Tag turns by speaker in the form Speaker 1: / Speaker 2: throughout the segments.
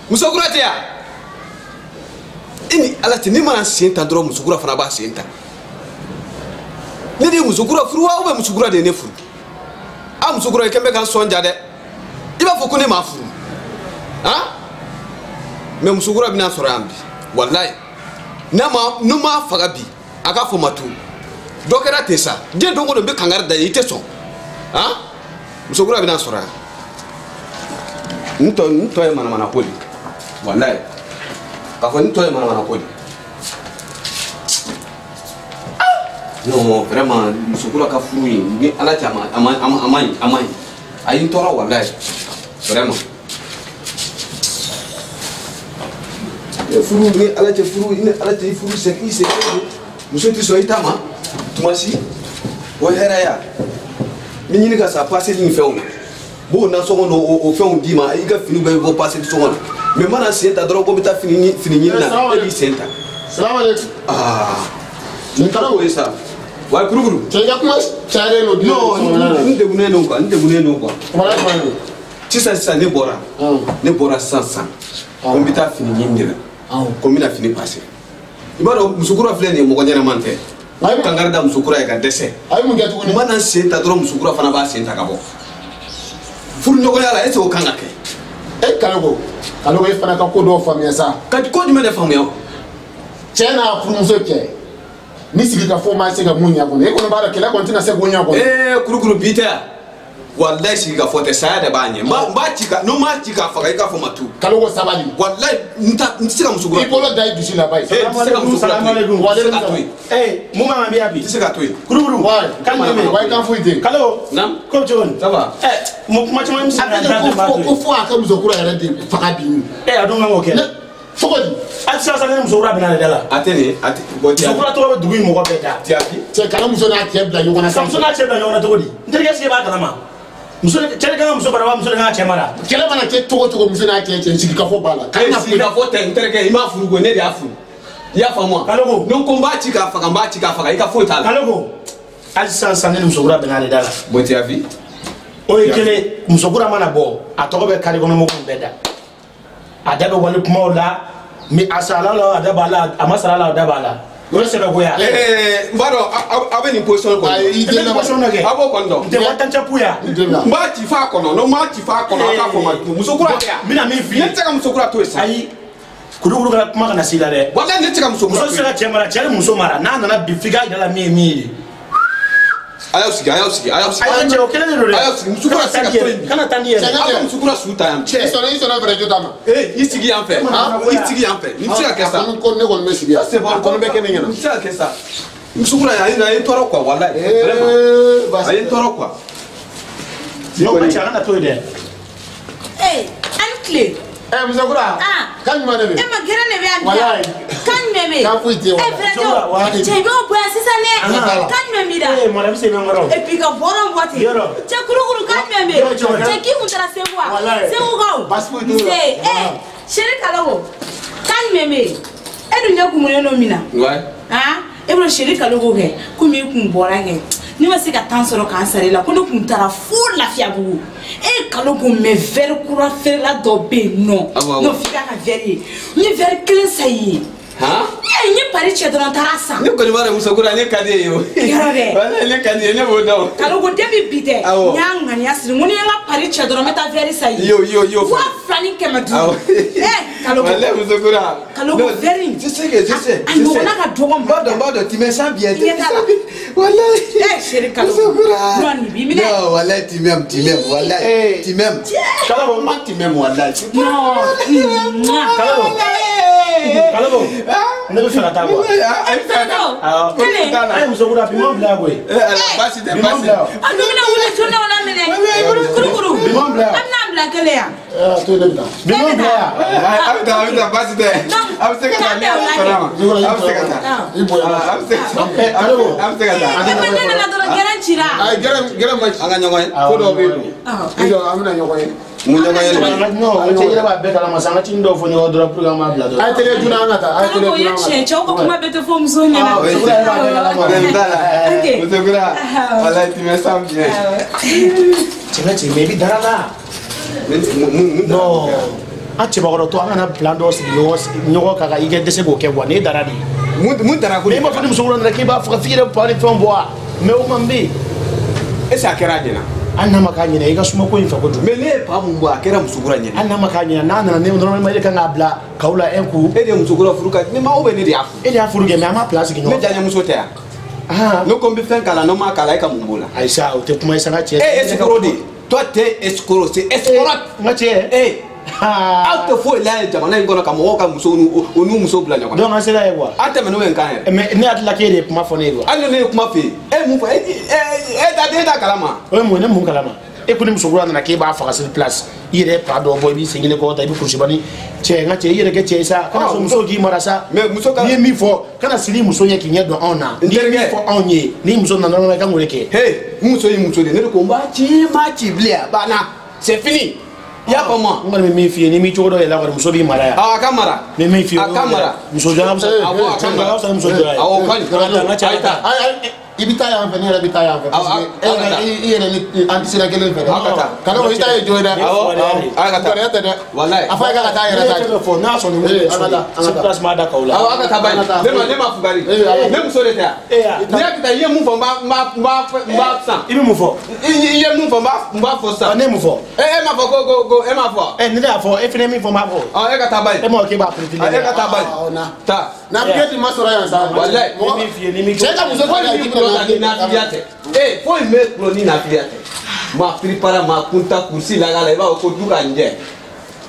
Speaker 1: Musokura tɛ yan. I ni Ala cɛ, ne mana sen ta dɔrɔn musokura fana b'a sen ta. Ne de ye musokura furu wa ou bien musokura de ye ne furu? A musokura i kɛn bɛ ka n sɔn ja dɛ. I b'a fɔ ko ne m'a furu. Han? Mais musokura bɛna sɔrɔ yan bi. Walayi. N'a ma n'u m'a faga bi, a k'a fɔ ma tu. Dɔ kɛra ten sa. Diɲɛ don o don n bɛ kangari da ye, i tɛ sɔn. Han? Musokura bɛna sɔrɔ yan. N tɔ ye manamana ko de ye. Walayi. K'a fɔ n tɔ ye manamana ko de ye. Non, vraiment, musokura ka furu in ni Ala cɛ a ma ɲi. A ye n tɔɔrɔ walayi. Vraiment. Furu ni Ala cɛ furu ni Ala cɛ i furu sɛgɛn i sɛgɛn don. Muso tɛ sɔn i ta ma tuma si. O ye hɛrɛ ye wa? N bɛ ɲini ka sa paseli ni fɛnw na. B'o nasɔngɔ n'o o fɛnw d'i ma, i ka fini bɛɛ bɛ bɔ paseli sɔngɔ la. Mais mana sen ta dɔrɔn ko n bɛ taa fini ɲini na, e b'i sen ta.
Speaker 2: Salamaleykum.
Speaker 1: Aa. N taara o ye sa. Wa kurukuru.
Speaker 2: Cɛ i ka kuma cayalen don.
Speaker 1: Non, n degunnen don quoi, n degunnen don quoi.
Speaker 2: Kumala jumɛn don?
Speaker 1: Sisan ne bɔra. Ne bɔra sisan. Ko n bɛ taa fini ɲini de la. Ko n bɛna fini passer. I b'a dɔn musokura filɛ nin ye mɔgɔ ɲɛnama tɛ. A ye kankari da musokura ye ka dɛsɛ.
Speaker 2: A ye mun kɛ tuguni?
Speaker 1: N mana sen ta dɔrɔn musokura fana b'a sen ta ka bɔ. Furuɲɔgɔnya la est ce que o kan ka kɛ?
Speaker 2: E Kalogo, Kalogo e fana ka ko dɔw faamuya sa.
Speaker 1: Ka ko jumɛn de faamuya?
Speaker 2: Cɛ n'a furumuso cɛ. Ni sigi ka fɔ ma se ka mun ɲɛ kɔnɔ, e kɔni b'a dɔn kɛlɛ kɔni tɛna se k'o ɲɛ kɔnɔ.
Speaker 1: Ee kurukuru bi tɛ yan. Walayi sigi ka fɔ tɛ saya de b'a ɲɛ. N b'a ci ka n'o m'a ci k'a faga i k'a fɔ ma tu.
Speaker 2: Kalogo sabali.
Speaker 1: Walayi n tɛ se ka musokura.
Speaker 2: I bolo da i dusu la bayi.
Speaker 1: Ee n tɛ se ka musokura to yen.
Speaker 2: Wa
Speaker 1: n tɛ se ka to yen.
Speaker 3: Ee mun man kan bɛ yan bi?
Speaker 1: N tɛ se ka to yen.
Speaker 3: Kurukuru.
Speaker 2: Wayi.
Speaker 3: Kan jumɛn bɛ yen?
Speaker 2: Wayi kan foyi tɛ yen.
Speaker 3: Kalogo.
Speaker 1: Naamu.
Speaker 3: Ko bɛ cogo di?
Speaker 1: Ça va.
Speaker 3: Ɛ mun kuma caman bɛ se ka da
Speaker 2: ko ko fo a ka musokura yɛrɛ de faga bi.
Speaker 3: Ee a dun kan k'o kɛ.
Speaker 2: Cogo di?
Speaker 3: Hali sisan sisan ne musokura bɛ na de da la.
Speaker 1: A tɛ nin a tɛ bɔn tiɲɛ.
Speaker 3: Musokura tɔgɔ bɛ dugu in mɔgɔ bɛɛ da.
Speaker 1: Tiɲɛ.
Speaker 2: Cɛ kana muso n'a cɛ bila ɲɔgɔn na.
Speaker 3: Ka muso n'a cɛ bila ɲɔgɔn na cogo di? N terikɛ sigi b'a kalama. Muso cɛ de kan ka muso mara wa muso de kan ka cɛ mara?
Speaker 2: Kɛlɛ mana kɛ cogo cogo muso n'a cɛ cɛ sigikafɔ b'a la.
Speaker 1: Ee sigikafɔ tɛ n terikɛ i m'a furu ko ne de y'a furu. I y'a faamu wa?
Speaker 3: Kalogo.
Speaker 1: Ni n ko n b'a ci k'a faga n b'a ci k'a faga i ka foyi t'a la.
Speaker 3: Kalogo hali sisan sisan ne ni musokura bɛnna de da la.
Speaker 1: Bon tu as vu?
Speaker 3: O ye kelen musokura mana bɔ a tɔgɔ bɛ kare kɔnɔ mɔgɔw bɛɛ da. A da bɛ wali kumaw la mais a sara la a da b'a la a ma sara la a da b'a la. O ye sɛbɛkoya.
Speaker 1: Ee n b'a dɔn aw bɛ nin position kɔnɔ.
Speaker 2: Ayi i den
Speaker 3: laban. Position dɔ kɛ.
Speaker 1: Aw b'o kɔni dɔn.
Speaker 3: N tɛ wa tan cɛ puya.
Speaker 1: N b'a ci f'a kɔnɔ n'o m'a ci f'a kɔnɔ a k'a fɔ ma musokura tɛ yan.
Speaker 3: N bɛna min f'i ye.
Speaker 1: Ne tɛ se ka musokura to yen sa.
Speaker 3: Ayi kurukuru ka kuma kana s'i la dɛ.
Speaker 1: Walayi ne tɛ se ka musokura to yen.
Speaker 3: Muso tɛ se ka cɛ mara cɛ ni muso mara n'a nana bi f'i k'a yira la min ye min ye.
Speaker 1: A y'aw sigi a y'aw sigi a y'aw sigi.
Speaker 3: Ayi cɛ o kelen de don dɛ.
Speaker 1: A y'aw sigi musokura tɛ se ka to yen.
Speaker 3: Kana taa n'i yɛrɛ.
Speaker 1: Aw ka musokura su ta yan.
Speaker 2: Cɛ i sɔnna fɛrɛ ta ma.
Speaker 1: Ee i sigi yan fɛ. I sigi yan fɛ. Nin tɛ se ka kɛ sa.
Speaker 2: Ko ne kɔni bɛ sigi yan. A kɔni bɛ kɛ ne ɲɛna.
Speaker 1: Nin tɛ se ka kɛ sa. Musokura a ye n tɔɔrɔ quoi walayi.
Speaker 2: Ee
Speaker 1: a ye n tɔɔrɔ quoi.
Speaker 3: Non cɛ a kana to yen dɛ.
Speaker 4: Ee an tile.
Speaker 2: Ɛ musokura. Kan jumɛn de bɛ yen?
Speaker 4: E ma gɛrɛ de bɛ yan bi.
Speaker 2: Walayi.
Speaker 4: Kan jumɛn bɛ yen?
Speaker 2: Kan foyi tɛ yen.
Speaker 4: E Fɛrɛjɔ cɛ i b'o bonya sisan dɛ. Kan jumɛn b'i la?
Speaker 3: Ee mara bɛ se bɛ n kɔrɔ.
Speaker 4: Et puis ka bɔrɔ bɔ ten.
Speaker 3: Yɔrɔ.
Speaker 4: Cɛ kurukuru kan jumɛn bɛ yen? Cɛ k'i kun taara Segu wa?
Speaker 2: Walayi.
Speaker 4: Segu kaw.
Speaker 2: Baasi foyi t'o la.
Speaker 4: Nse ee Seri Kalogo kan jumɛn bɛ yen? E dun ɲɛ kumunen don min na.
Speaker 1: Ouais.
Speaker 4: Han e bolo Seri Kalogo kɛ komi i kun bɔra kɛ. Ne ma se ka temps sɔrɔ k'an sara i la ko ne kun taara fo Lafiyabugu. E Kalogo mɛ verre kura feerela dɔ bɛ yen nɔ. N'o f'i k'a ka verre ye. N ye verre kelen san i ye.
Speaker 1: Han?
Speaker 4: N ye pari cɛ dɔrɔn taara san.
Speaker 1: Ne kɔni b'a dɔn musokura ne ka di ye o.
Speaker 4: Yɔrɔ dɛ.
Speaker 1: Walayi ne ka di ye ne b'o dɔn.
Speaker 4: Kalogo depuis bi tɛ.
Speaker 1: Awɔ.
Speaker 4: N y'a ŋaniya siri n ko ni ye n ka pari cɛ dɔrɔn n bɛ taa verre san i ye.
Speaker 1: Yo yo.
Speaker 4: 2500.
Speaker 1: Awɔ.
Speaker 4: Ee Kalogo.
Speaker 1: Walayi musokura.
Speaker 4: Kalogo verre in.
Speaker 1: Je sais que je sais.
Speaker 4: A ɲɔgɔnna ka dɔgɔ
Speaker 1: ma. N b'a dɔn tu me sens bien.
Speaker 4: I ɲɛ t'a la.
Speaker 1: Walayi.
Speaker 4: Ee Seri Kalogo.
Speaker 1: Musokura.
Speaker 4: Non nin b'i minɛ.
Speaker 1: Non walayi tu m'aimes walayi. Tu m'aimes.
Speaker 3: Kalogo
Speaker 1: ma tu m'aimes walayi.
Speaker 4: Non.
Speaker 3: Kalogo. Kalogo. Ne bɛ fɛ ka taa quoi.
Speaker 1: A bɛ fɛ ka taa.
Speaker 3: Awɔ.
Speaker 4: Kelen.
Speaker 3: A ye musokura bi m'o bila yan koyi.
Speaker 1: Baasi tɛ baasi tɛ.
Speaker 4: A dun bɛna wuli joona o la minɛ. Kurukuru.
Speaker 3: Bi m'o bila yan.
Speaker 4: An bɛna bila kelen yan.
Speaker 2: A to ne bɛ taa.
Speaker 3: Bi m'o bila yan.
Speaker 1: A bɛ taa a bɛ taa baasi tɛ. A bɛ se ka taa ni Ala sɔnna ma. A bɛ se ka taa.
Speaker 2: I bonya.
Speaker 1: A bɛ se ka taa. A bɛ se ka taa.
Speaker 4: E ma ne nana dɔrɔn gɛrɛ cira.
Speaker 2: Ayi gɛrɛ ma ci.
Speaker 1: An ka ɲɔgɔn ye.
Speaker 2: Ko dɔw bɛ yen nɔ. I jɔ an bɛna ɲɔgɔn ye.
Speaker 1: Mun ɲɔgɔn ye de.
Speaker 3: Non an cɛ yɛrɛ b'a bɛɛ kalama sa an ka ci dɔw fɔ ɲɔgɔn dɔrɔn pour que an b'a bila dɔrɔn.
Speaker 2: A ye teliya joona an ka taa. A ye teliya
Speaker 4: Kalogo
Speaker 2: joona
Speaker 4: ye
Speaker 2: an ka
Speaker 4: tiɲɛ
Speaker 2: taa.
Speaker 4: cɛw ka kuma bɛɛ tɛ fɔ muso ɲɛna.
Speaker 3: Musokura yɛrɛ b'a bɛɛ kalama.
Speaker 1: Problème t'a la.
Speaker 4: Ok.
Speaker 1: Musokura. Walayi tu me sens bien.
Speaker 3: Cɛ ka cɛ mais i bɛ dara la. Non an cɛbakɔrɔ to an kana plan dɔ sigi ɲɔgɔn kan ka i kɛ dɛsɛ k'o kɛ quoi, ne dara de.
Speaker 1: Mun dara ko?
Speaker 3: Mais i m'a fɔ ni muso kura nana k'i b'a faga f'i yɛrɛ pa ni fɛnw bɔ wa? Mais o man bɛ yen.
Speaker 1: Est ce que a kɛra a ɲɛna?
Speaker 3: Hali n'a ma k'a ɲɛna, i ka suma ko in fɛ kojugu.
Speaker 1: Mais ne ye pa mun bɔ, a kɛra muso kura ɲɛna.
Speaker 3: Hali n'a ma k'a ɲɛna, n'a nana ne normalement e de kan k'a bila kaw la un coup.
Speaker 1: E de ye muso kura furu ka ne ma ou bien ne de y'a furu?
Speaker 3: E de y'a furu kɛ, mais an m'a plan sigi
Speaker 1: Ne
Speaker 3: ɲɔgɔn kan.
Speaker 1: diyaɲɛmuso tɛ yan?
Speaker 3: Ah.
Speaker 1: Ne ko n bɛ fɛn k'a la, n'o ma k'a la, e ka mun b'o la?
Speaker 3: Ayi sa, o tɛ kuma ye sa, n ka cɛ.
Speaker 1: E escroc de, toi t'es escroc, c'est escroc.
Speaker 3: N ka cɛ.
Speaker 1: E aw tɛ foyi la ye jamana in kɔnɔ ka mɔgɔw ka musow n'u u n'u musow bila ɲɔgɔn na.
Speaker 3: Donc an sera yen quoi.
Speaker 1: An tɛmɛn'o ye n kan yɛrɛ.
Speaker 3: Mais ne hakili la k'e de ye kuma fɔ ne ye quoi.
Speaker 1: Hali ni ne ye kuma f'e ye, e ye mun fɔ? E t'a kalama.
Speaker 3: O ye mun ye? Ne mun kalama? E ko ni muso kura nana k'e b'a faga sur place, i yɛrɛ ye pa dɔ bɔ, i b'i sen kelen kɔrɔta, i bɛ kurusibani. Cɛ, n ka cɛ, i yɛrɛ kɛ cɛ ye sa, kana sɔn muso k'i mara sa.
Speaker 1: Mais muso ka
Speaker 3: n'i ye min fɔ, kana siri muso ɲɛ k'i ɲɛ dɔn anw na.
Speaker 1: N
Speaker 3: N'i ye min
Speaker 1: terikɛ.
Speaker 3: fɔ anw ye, ni muso nana normalement i kan k'o de kɛ.
Speaker 1: Hey, n muso ye muso de ye, ne de ko n b'a ci, n m'a ci bilen, a banna, c'est fini, i y'a faamu wa?
Speaker 3: N kɔni bɛ min f'i ye, n'i m'i cogo dɔ yɛlɛ kɔni, muso b'i mara yan.
Speaker 1: Awɔ, a ka mara.
Speaker 3: N bɛ min f'i ye,
Speaker 1: A ka mara.
Speaker 3: Muso jɔ ka fisa.
Speaker 1: Awɔ, a ka
Speaker 3: Muso jɔ
Speaker 1: mara.
Speaker 3: ka fisa ni muso jɔ ye.
Speaker 1: Awɔ, o ka ɲi.
Speaker 3: An ka taa, n ka cɛ, an ka taa.
Speaker 2: Ayi, i bɛ taa yan fɛ, ne yɛrɛ bɛ taa yan fɛ,
Speaker 1: Awɔ,
Speaker 2: parce que e
Speaker 1: aw ka
Speaker 2: yɛrɛ
Speaker 1: taa.
Speaker 2: i yɛrɛ ni an tɛ sira kelen fɛ dɛ.
Speaker 1: Aw ka taa.
Speaker 2: Kana i ta ye jo ye dɛ.
Speaker 1: Awɔ, aw ka taa.
Speaker 2: Gariya tɛ dɛ.
Speaker 1: Walayi.
Speaker 2: A fɔ a ye k'a ka taa
Speaker 3: Ne
Speaker 2: yɛrɛ
Speaker 3: ye
Speaker 2: ta.
Speaker 3: fɛn fɛn fɔ, n'a sɔnna ni
Speaker 2: Eh, an ka taa, an ka
Speaker 3: sur
Speaker 2: taa.
Speaker 3: place m'a da kaw la.
Speaker 1: Awɔ, aw ka taa bayi.
Speaker 2: An ka taa.
Speaker 1: Ne ma fugari.
Speaker 2: Eh, awɔ.
Speaker 1: Ne muso de tɛ yan?
Speaker 3: E y'a.
Speaker 1: N'i y'a kɛ tan, i ye mun fɔ, n b'a san.
Speaker 3: I bɛ mun fɔ?
Speaker 1: I ye mun fɔ, n b'a fɔ sisan.
Speaker 3: Ne ye mun fɔ?
Speaker 1: E m'a fɔ ko e m'a fɔ.
Speaker 3: Ɛ, ne de y'a fɔ, e fana ye min fɔ, n b'a fɔ.
Speaker 1: Ɔ, e ka taa bayi.
Speaker 3: E ma fɔ k'e b'a préféré.
Speaker 1: E ka taa bayi.
Speaker 2: Awɔ, na.
Speaker 1: Taa.
Speaker 2: Nafigiya ti ma sɔrɔ yan sa.
Speaker 1: Walayi.
Speaker 2: Mɔgɔ-
Speaker 3: Ni min f'i ye, ni min
Speaker 2: Cɛ ka muso
Speaker 1: Foyi
Speaker 2: ta
Speaker 1: min kulɔ la ni nafigiya tɛ. Ee, foyi bɛ kulɔ ni nafigiya tɛ. Ma piripara, ma kunta kurusi la la, i b'a fɔ ko du ka n jɛ.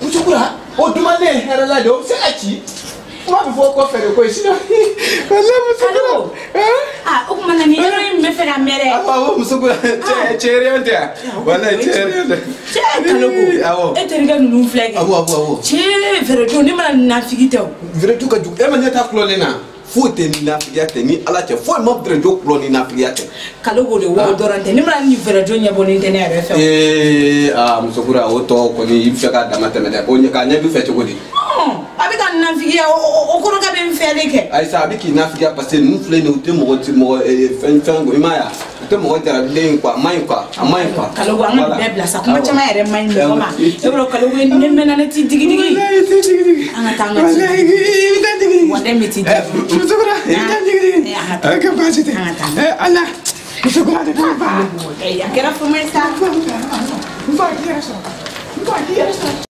Speaker 1: Muso kura, o dumanden ye hɛrɛ la de, o bɛ se ka ci. Kuma bɛ fɔ o kɔfɛ de koyi, sinon walayi muso kura.
Speaker 4: Ah, o kuma na nin yɔrɔ in bɛ fɛ ka mɛn dɛ.
Speaker 1: Awɔ, awɔ, muso kura, cɛ cɛ tɛ yan. Walayi cɛ tɛ.
Speaker 4: Cɛ Kalogo.
Speaker 1: Awɔ.
Speaker 4: E terikɛ ninnu filɛ kɛ.
Speaker 1: Awɔ, awɔ, awɔ.
Speaker 4: Cɛ fɛrɛjɔ ne mana nafigi tɛ o.
Speaker 1: Vɛrɛju ka jugu, e ma ɲɛ taa kulɔlen na. Foyi tɛ ni nafigiya tɛ ni Ala cɛ, foyi ma vɛrɛjo kulɔ ni nafigiya tɛ.
Speaker 4: Kalogo de wo dɔrɔn tɛ, ne mana nin fɛrɛjɔ ɲɛbɔlen tɛ ne yɛrɛ fɛ o.
Speaker 1: Ee, aa, muso kura, o tɔ kɔni i bɛ fɛ k'a dama tɛmɛ dɛ, o ɲɛ k'a ɲɛ b'i fɛ cogo di?
Speaker 4: Ɔn, a bɛ ka nafigiya, o kɔrɔ k'a bɛ n fɛ de kɛ.
Speaker 1: Ayisa, a bɛ k'i nafigiya parce que ninnu filɛ nin ye, u tɛ mɔgɔ ti mɔgɔ fɛn fɛn, i m'a ye wa, u tɛ mɔgɔ jarabilen quoi, a man ɲi quoi, a man ɲi quoi.
Speaker 4: Kalogo, an ka nin bɛɛ bila sa, kuma caman yɛrɛ man ɲi mɔgɔ ma.
Speaker 1: Awɔ.
Speaker 4: E b'a dɔn Kalogo, ne mɛnna ne t'i digi digi.
Speaker 1: Walayi, i t'i digi digi.
Speaker 4: An ka taa, an ka t'i
Speaker 1: Walayi, i bɛ taa digi digi.
Speaker 4: Walayi, n bɛ t'i digi digi.
Speaker 1: Muso kura, i bɛ taa digi digi.
Speaker 4: Eh, an ka taa.
Speaker 1: Ok, baasi tɛ.
Speaker 4: An ka taa.
Speaker 1: Ala, muso kura de bɛ n fa.
Speaker 4: A kɛra fama ye sa.
Speaker 1: N fa k'i yɛrɛ sɔrɔ. N fa k'i yɛrɛ sɔrɔ.